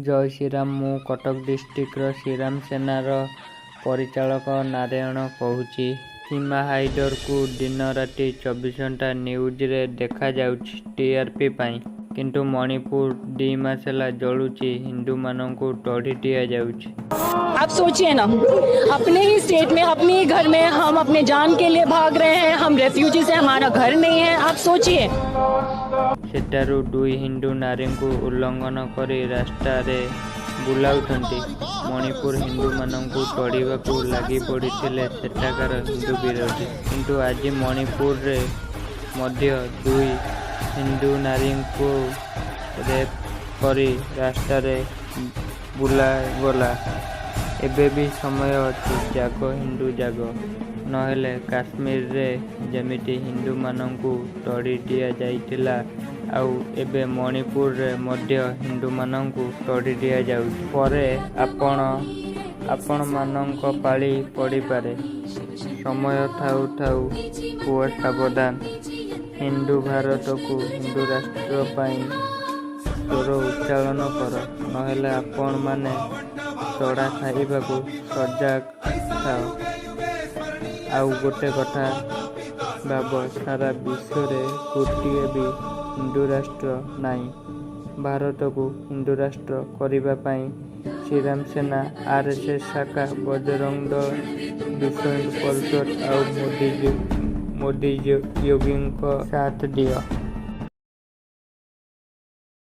ଜୟ ଶ୍ରୀରାମ। ମୁଁ କଟକ ଡିଷ୍ଟ୍ରିକ୍ଟର ଶ୍ରୀରାମ ସେନାର ପରିଚାଳକ ନାରାୟଣ କହୁଛି। ସୀମା ହାଇଦରକୁ ଦିନରାତି 24 ଘଣ୍ଟା ନ୍ୟୁଜରେ ଦେଖାଯାଉଛି ଟିଆରପି ପାଇଁ। କିନ୍ତୁ ମଣିପୁର 2 ମାସ ହେଲା ଜଳୁଛି, ହିନ୍ଦୁମାନଙ୍କୁ ତଡ଼ି ଦିଆଯାଉଛି। आप सोचिए ना, अपने ही स्टेट में, अपने ही घर में हम अपने जान के लिए भाग रहे हैं। हम रेफ्यूजीज हैं, हमारा घर नहीं है। आप सोचिए। ସେଠାରୁ ଦୁଇ ହିନ୍ଦୁ ନାରୀଙ୍କୁ ଉଲଗ୍ନ କରି ରାସ୍ତାରେ ବୁଲାଉଛନ୍ତି। ମଣିପୁର ହିନ୍ଦୁମାନଙ୍କୁ ତଡ଼ିବାକୁ ଲାଗି ପଡ଼ିଥିଲେ ସେଠାକାର ହିନ୍ଦୁ ବିରୋଧୀ। କିନ୍ତୁ ଆଜି ମଣିପୁରରେ ମଧ୍ୟ ଦୁଇ ହିନ୍ଦୁ ନାରୀଙ୍କୁ ରେପ୍ କରି ରାସ୍ତାରେ ବୁଲାଗଲା। ଏବେ ବି ସମୟ ଅଛି, ଜାଗ ହିନ୍ଦୁ ଜାଗ। ନହେଲେ କାଶ୍ମୀରରେ ଯେମିତି ହିନ୍ଦୁମାନଙ୍କୁ ତଡ଼ି ଦିଆଯାଇଥିଲା, ଆଉ ଏବେ ମଣିପୁରରେ ମଧ୍ୟ ହିନ୍ଦୁମାନଙ୍କୁ ତଡ଼ି ଦିଆଯାଉଛି। ପରେ ଆପଣମାନଙ୍କ ପାଳି ପଡ଼ିପାରେ। ସମୟ ଥାଉ ଥାଉ ହୁଅ ସାବଧାନ। ହିନ୍ଦୁ ଭାରତକୁ ହିନ୍ଦୁ ରାଷ୍ଟ୍ର ପାଇଁ ସ୍ୱର ଉତ୍ତୋଳନ କର। ନହେଲେ ଆପଣମାନେ ତଡ଼ା ଖାଇବାକୁ ସଜାଗ ଥାଅ। ଆଉ ଗୋଟେ କଥା ଭାବ, ସାରା ବିଶ୍ୱରେ ଗୋଟିଏ ବି ହିନ୍ଦୁ ରାଷ୍ଟ୍ର ନାହିଁ। ଭାରତକୁ ହିନ୍ଦୁ ରାଷ୍ଟ୍ର କରିବା ପାଇଁ ଶ୍ରୀରାମ ସେନା, ଆରଏସଏସ ଶାଖା, ବଜରଙ୍ଗ ଦଳ, ବିଶ୍ୱ ହିନ୍ଦୁ ପରିଷଦ ଆଉ ମୋଦି ଯୋଗୀଙ୍କ ସାଥ ଦିଅ।